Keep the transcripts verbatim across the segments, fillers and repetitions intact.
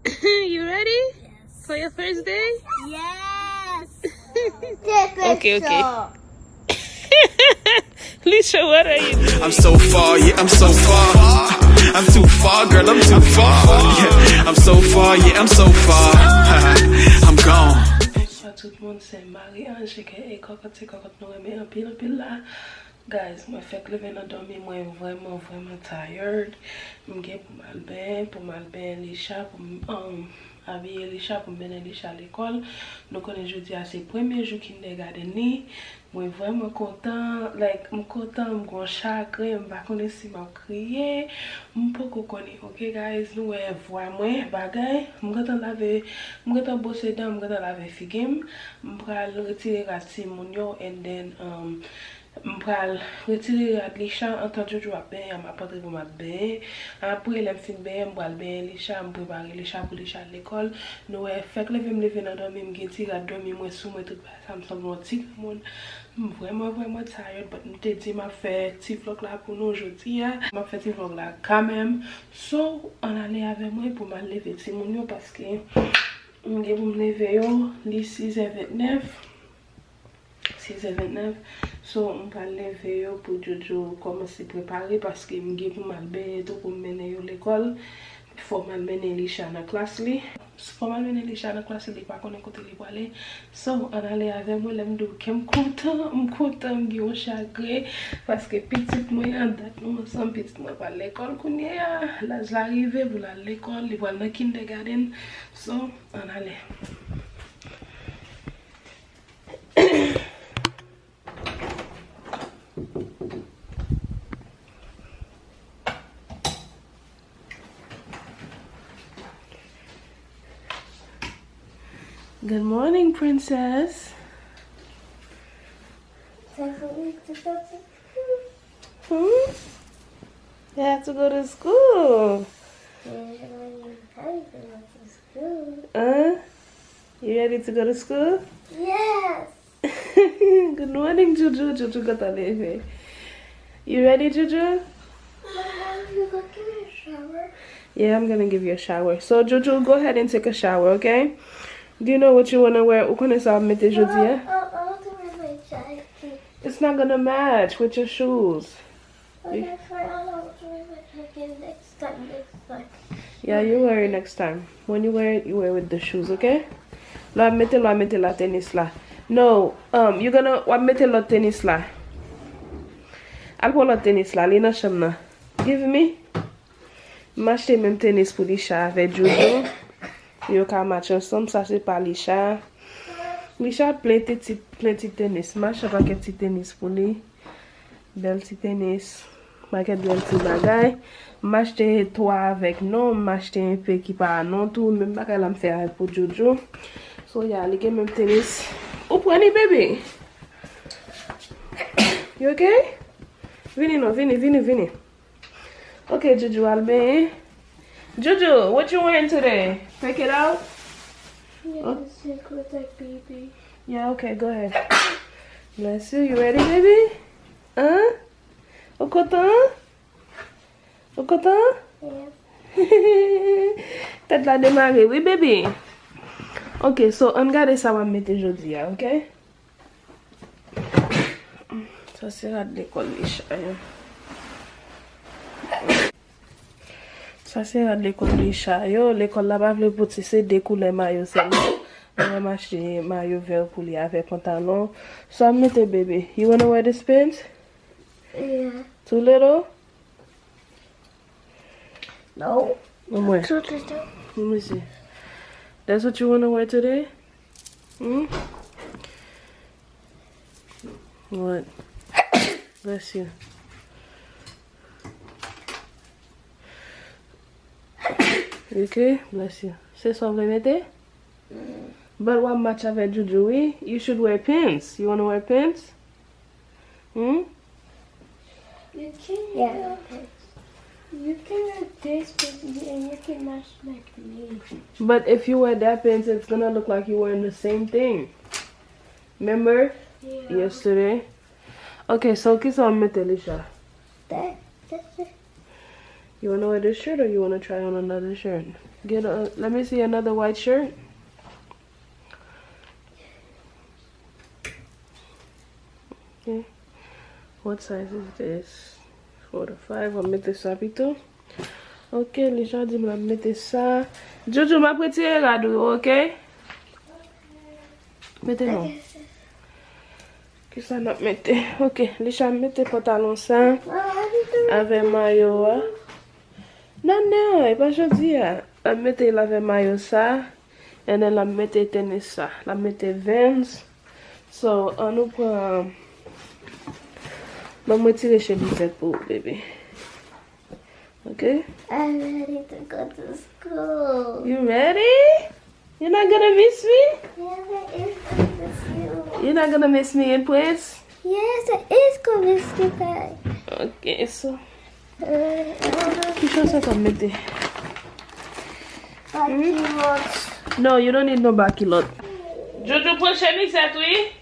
You ready? Yes. For your first day? Yes. Okay, okay. Lisha, what are you doing? I'm so far, yeah, I'm so far. I'm too far, girl, I'm too far. Yeah, I'm so far, yeah, I'm so far. I'm gone. Bonswa tout moun, se Marie Ange aka Kòkòt, se kòkòt nou renmen anpil anpil la. Guys, mwen fèk leve nan dòmi, mwen vrèman, vrèman tired. M gen pou m al benyen, pou m al benyen Lisha, pou m, um, abiye Lisha, pou m mennen Lisha lekòl. Nou konnen jodi a se premye jou kindergarten li. Mwen vrèman kontan, like, m kontan, m gon chagren, m pa konnen si m ap kriye. M poko konnen, ok, guys, nou wè vwa mwen, bagay. M gentan lave, m gentan bwose dan, m gentan lave figi m. M pral retire rad timoun yo, and then, um, m pral retire rad Lisha, antan Jojo ap benyen, m ap antre pou m ap benyen. Apre, lè m fin benyen, m pral benyen Lisha, m prepare Lisha pou Lisha al lekòl. Nou wè, fèk leve m leve nan dòmi, m gen ti rad dòmi mwen sou mwen, tout bagay sa, m sanble yon ti granmoun. M vrèman, vrèman tired, but m te di m ap fè ti vlog la pou nou jodi a. M ap fè ti vlog la kanmenm. So, ann ale avè mwen pou m al leve timoun yo, paske m gen pou m leve yo, li sis è vennèf. Sis è vennèf. So, m pral leve yo pou Jojo kòmanse prepare, paske m gen pou m al benyen tou pou m mennen yo lekòl. Fò m al mennen Lisha nan klas li. Fò m al mennen Lisha nan klas li, li pa konnen kote li prale. So, ann ale avè mwen, lè m di w ke m kontan, m kontan, m gen yon chagren, paske pitit mwen an, dat nou ansanm, pitit mwen pral lekòl kounye a. Laj la rive pou l al lekòl, li pral nan kindergarten. So, ann ale. Good morning, princess. Time for me to go to school. Hmm? You have to go to school. Yeah, I'm ready to go to school. Huh? You ready to go to school? Yes. Good morning, Juju. Juju kontan leve. You ready, Juju? Mama, you gonna give me a shower? Yeah, I'm gonna give you a shower. So, Juju, go ahead and take a shower, okay? Do you know what you wanna wear? Ou konnen sa w ap mete jodi a? I, I, I want to wear my jacket. It's not gonna match with your shoes. Okay, fine, I want to wear my jacket next time, next time. Yeah, you wear it next time. When you wear it, you wear it with the shoes, okay? Lè w ap mete l, w ap mete la tenis la. No, um, you gonna, w ap mete lòt tenis la. Al pran lòt tenis la, li nan chanm nan. Give me. M achte menm tenis pou Lisha avè Jojo. Yo ka match ansanm, sa se pa Lisha. Lisha plen ti, ti, plen ti tenis. M achte yon pakèt ti tenis pou li. Bèl ti tenis. Pakèt bèl ti bagay. M achte twa avèk non, m achte enpe ki pa non tou. Menm bagay la m fè avèk pou Jojo. So, yeah, li gen menm tenis. Ou pran li, baby? You okay? Vini non, vini, vini, vini. Ok, Juju al benyen. Juju, what you wearing today? Take it out. Yeah, oh, this is like baby. Yeah, okay, go ahead. Bless you. You ready, baby? Huh? Ou kontan? Ou kontan? Yeah. Tèt la demare, wi, baby. Ok, so, ann gade sa w ap mete jodi a, ok? Sa se rad lekòl Lisha yo. Sa se rad lekòl Lisha yo. Lekòl la pa vle pou ti, se de koulè mayo sèlman. Mwen m achte mayo vè pou li avè pantalon. So, ap mete bebe. You wanna wear this pants? Yeah. Too little? No. Mwen. Too little. Let me see. That's what you wanna wear today? Hmm? What? Bless you. You okay? Bless you. Se sa w vle mete? But w ap match avè Juju, wi. You should wear pants. You wanna wear pants? Hmm? You can wear pants. You can wear this with me and you can match like me. But if you wear that pants, it's gonna look like you wearing the same thing. Remember? Yeah. Yesterday? Ok, so kisa w mete, Lisha? That, that's it. You wanna wear this shirt or you wanna try on another shirt? Get a, let me see another white shirt. Okay. What size is this? Four to five. Mwen mete sa pito. Ok, Lisha di m l ap mete sa. Joujou, m ap retire rad ou yo, ok? Mete non. Kisa n ap mete? Ok, Lisha mete pantalon sa avè mayo a. Non, non, e pa jodi a. L ap mete l avè mayo sa. And then l ap mete tenis sa. L ap mete Vans. So, an nou pran. Ban mwen tire chemizèt pou ou, baby. Ok? I'm ready to go to school. You ready? You're not gonna miss me? Yes, I is gonna miss you. You're not gonna miss me in Prince? Yes, I is gonna miss you guys. Ok, so. Uh, Ki chans sa k ap mete? Bakilòt. No, you don't need no bakilòt. Joujou pran chemizèt, wi.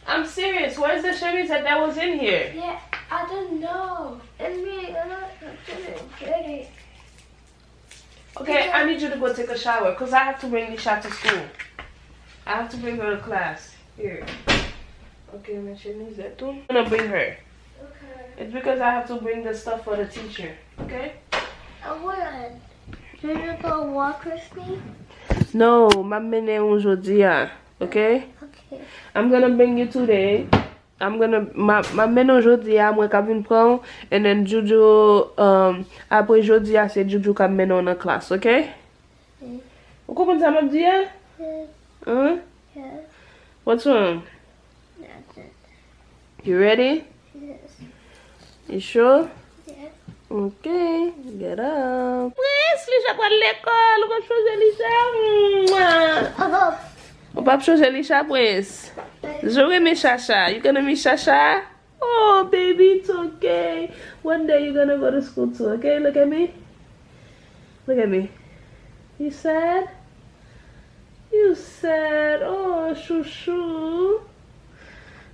I'm serious. Where's the chemisette that was in here? Yeah, I don't know. And me, I don't, I didn't get it. Okay, I need you to go take a shower because I have to bring Lisha to school. I have to bring her to class. Here. Okay, my chemisette too. I'm gonna bring her. Okay. It's because I have to bring the stuff for the teacher. Okay? I would. Can you go walk with me? No, m ap mennen ou jodi a. Okay? Okay. I'm gonna bring you today. I'm gonna, m ap, m ap mennen w jodi a, mwen k ap vin pran w. And then Joujou, um, apre jodi a, se Joujou k ap mennen w nan klas, okay? Ou konprann sa m ap di a? Huh? Yeah. What's wrong? That's it. You ready? Yes. You sure? Yeah. Ok, get up. Prince, Lisha pral lekòl, ou p ap chonje Lisha? Mwa! Oh, Ou p ap chonje Lisha, Prince? Joure men Chacha. You gonna miss Chacha? Oh, baby, it's okay. One day you're gonna go to school too, okay? Look at me. Look at me. You sad? You sad? Oh, chouchou.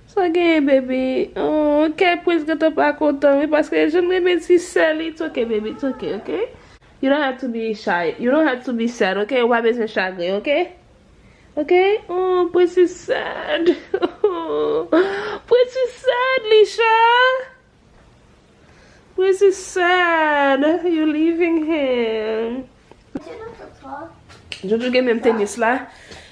Sa genyen, baby? Oh, kè Prince gentan pa kontan, wi, paske jan l renmen ti sè li. It's okay, baby. It's okay, okay? You don't have to be shy. You don't have to be sad, okay? Ou pa bezwen chagren, okay? Okay? Oh, Prince is sad. Prince is sad, Lisha. Prince is sad. You leaving him. Joujou gen menm tenis la.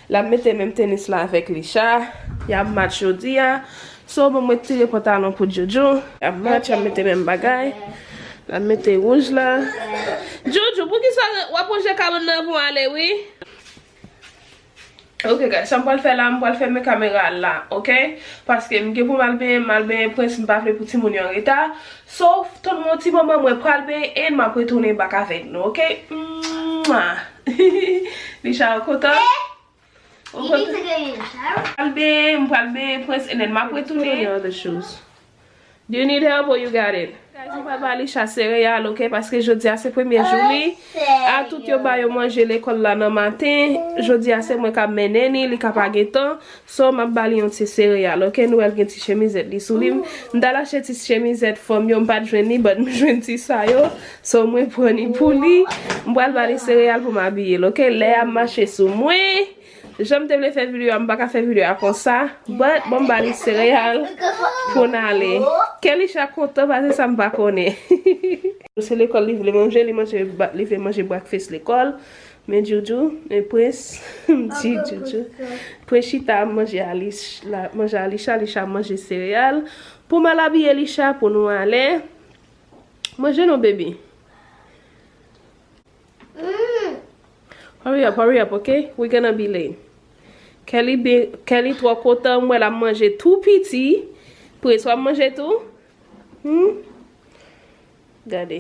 L ap mete menm tenis la avèk Lisha. Y ap match jodi a. So, bon, mwen tire pantalon pou Joujou. Y ap match, y ap mete menm bagay. L ap mete wouj la. Joujou, poukisa w ap wonje kabann nan pou ale, wi? Ok, guys, sa m pral fè la, m pral fèmen kamera a la, ok? Paske m gen pou m al benyen, m al benyen Prince, m pa vle pou timoun yo an reta. So, tann mwen yon ti moman, mwen pral benyen, and m ap retounen back avèk nou, ok? Mwah! Lisha, ou kontan? Ou kontan? M pral benyen, m pral benyen Prince, and then m ap retounen. Put on your other shoes. Do you need help or you got it? Guys, mwen pral ba Lisha sereyal, ok? Paske jodi a se premye jou li. A tout yo ba yo manje lekòl la nan maten. Jodi a se mwen k ap mennen ni, li ka pa gen tan. So, m ap ba li yon ti sereyal, ok? Nou wè l gen ti chemizèt li sou li. M t al achte ti chemizèt fanm yo, m pa t jwenn li, but m jwenn ti sa yo. So, mwen pran li pou li. M pral ba li sereyal pou m abiye l, ok? Lè y ap mache sou mwen. Jan m te vle fè videyo a, m pa ka fè videyo a konsa. But, bon, m ba li sereyal pou n ale. Kè Lisha kontan pase sa m pa konnen. Se lekòl li vle manje, li manje, li vle manje breakfast lekòl. Men Joujou, men Prince, m di Joujou. Prince chita ap manje a Lis-, la, manje a Lisha, Lisha ap manje sereyal. Pou m al abiye Lisha pou nou ale. Manje non, baby. Hurry up, hurry up, ok? We gonna be late. Kelly, be, Kelly twò kontan, m wè l ap manje tou piti. Prince, w ap manje tou? Hmm? Gade.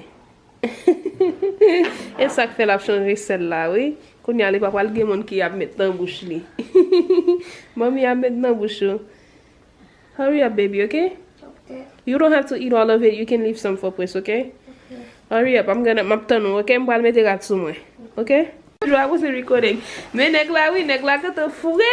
E sa k fè l ap chanje sèl la, wi. Kounye a, li pa pral gen moun ki ap met nan bouch li. Manmi ap met nan bouch ou. Hurry up, baby, ok? Okay. You don't have to eat all of it. You can leave some for Prince, ok? Okay. Hurry up. I'm gonna, m ap tann ou, ok? M pral mete rad sou mwen. Ok? Joujou a poze recording. Men nèg la wi, nèg la gentan foure.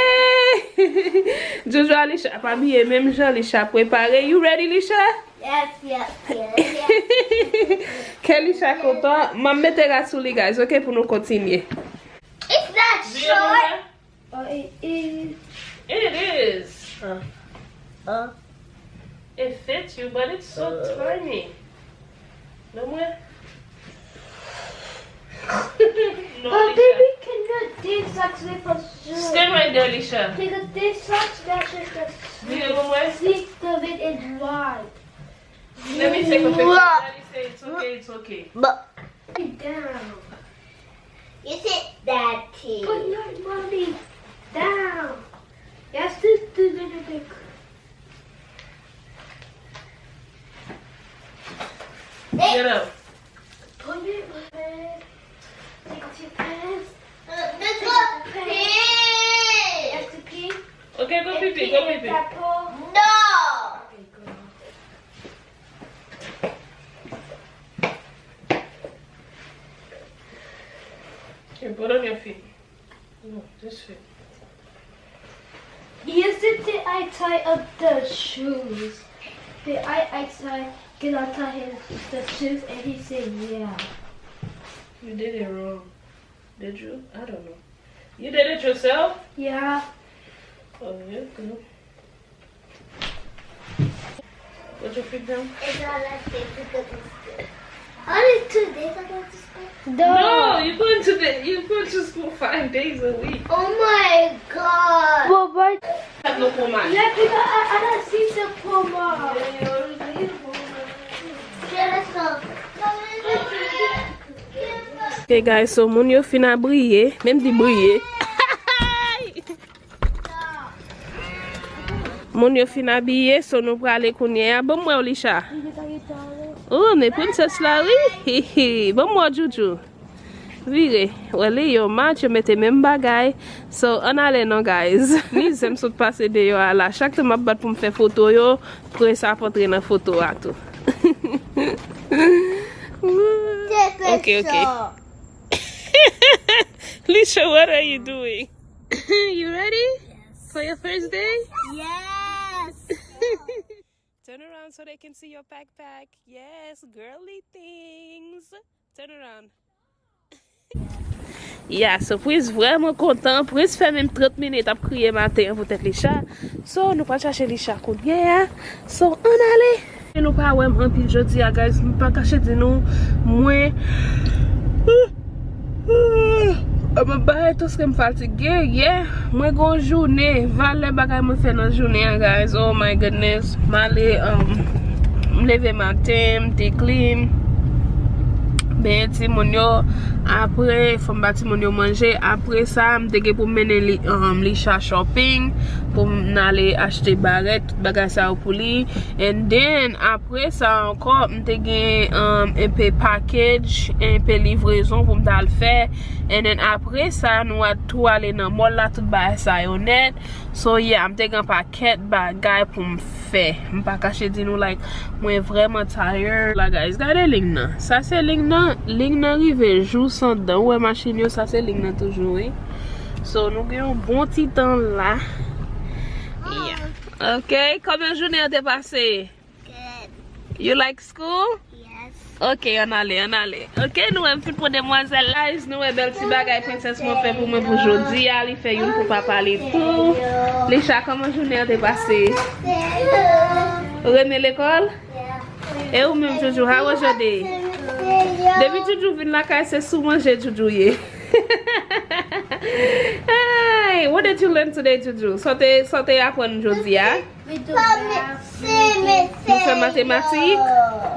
Joujou a Lisha ap abiye menm jan, Lisha prepare. You ready, Lisha? Yes, yes, yes, yes. Kè Lisha kontan. M ap mete rad sou li, guys, ok, pou nou kontinye. It's not short. Oh, it is. It is. Uh, uh, it fits you, but it's so tiny. Non, mwen. Non, But Lisha. Baby, can you take socks with us soon? Stand right there, Lisha. Because this socks matches the Vire pou mwen. seat of it is wide. Let me take a picture. Daddy say it's okay, it's okay. But down. You sit, Daddy. Put your mommy down. Yes, this is the little big. Get up. Put it, take off your pants. This is pee. That's the pee. Ok, go pipi, go pipi. No. Okay, go. Here, put on your feet. No, this feet. Yes, did I tie up the shoes? Did I, I tie, did I tie his, the shoes? And he said, yeah. You did it wrong. Did you? I don't know. You did it yourself? Yeah. Oh, you're good. Put your feet down. It's all I say to go to school. Only two days I go to school. No, you going to the you going to school five days a week. Oh my God. But why? Sa nou kòman? Yeah, because I, I don't see the puma. Yeah, let's go. Ok guys, so moun yo fin abriye, menm di briye. Moun yo fin abiye, so nou prale kounye a. Ban m wè w, Lisha. Oh, men princess la wi. Hihi. Ban m wè w, Joujou. Vire. Wè li, yo match, yo mete menm bagay. So, ann ale non, guys. Mizè m sot pase deyò a la. Chak tan m ap bat pou m fè foto yo, prens ap antre nan foto a tou. Ok, ok. Lisha, what are you doing? You ready? For your first day? Yes. Turn around so they can see your backpack. Yes, girly things. Turn around. Yeah, so Prince vrèman kontan. Prince fè menm trant minit ap kriye maten an poutèt Lisha. So, nou pral chache Lisha kounye a. So, ann ale. Nou pa wè m anpil jodi a, guys. M pa kache di nou, mwen, mwen bay tou se m fatige, yeah. Mwen gon jounen, valè bagay mwen fè nan jounen an, guys. Oh my goodness. M ale, um, m leve maten, m te clean. Benyen timoun yo. Apre, fò m ba timoun yo manje. Apre sa, m te gen pou m mennen li, um, Lisha shopping. Pou m ale achte barèt, tout bagay sa yo pou li. And then, apre sa ankò, m te gen, um, enpe package, enpe livrezon pou m t al fè. And then, apre sa, nou a tou ale nan mall la, tout bagay sa yo nèt. So, yeah, m te gen pakèt bagay pou m fè. M pa kache di nou, like, mwen vrèman tired la, guys. Gade liy nan. Sa se liy nan, liy nan rive jou san dan. Ou wè machin yo, sa se liy nan toujou, wi. So, nou gen yon bon ti tan la. Yeah. Ok, kòman jounen an te pase? Good. You like school? Yes. Ok, ann ale, ann ale. Ok, nou wè m fin pran demwazèl la, nou wè bèl ti bagay prensès mwen fè pou mwen pou jodi a, li fè youn pou papa li tou. Lisha, kòman jounen an te pase? Ou renmen lekòl? E ou menm, Joujou, how was your day? Depi Joujou vin lakay, se sou manje Joujou ye. Hey, what did you learn today, Joujou? Sa w te, sa w te aprann jodi a? We do math. Nou fè matematik?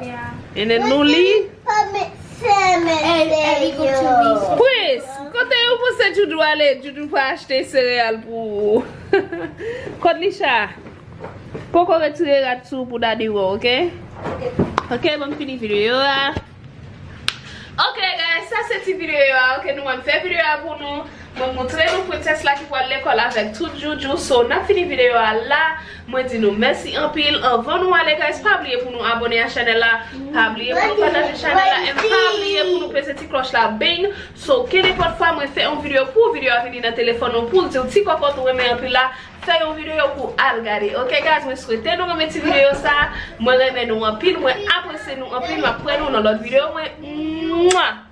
Yeah. And then nou li? And, and we go to resource. Prince, kote ou panse Joujou ale? Joujou pa achte sereyal pou ou. Kot Lisha? Poko retire rad sou pou daddy wè, ok? Ok, ban m fini videyo a. Ok, guys, sa se ti videyo a, ok? Nou wè m fè videyo a pou nou. Mwen montre nou prensès la ki pral lekòl avèk tout joujou. So, n ap fini videyo a la. Mwen di nou mèsi anpil. Anvan nou ale, guys, pa bliye pou nou abòne a chanèl la. Pa bliye pou nou pataje chanèl la. And pa bliye pou nou peze ti klòch la. Bing! So, kenenpòt fwa mwen fè yon videyo pou videyo a vini nan telefòn ou pou l di w ti kòkòt ou renmen anpil la, fè yon videyo pou al gade. Ok, guys, mwen swete nou renmen ti videyo sa. Mwen renmen nou anpil. Mwen apresye nou anpil. M ap wè nou nan lòt videyo. Mwen. Mwa!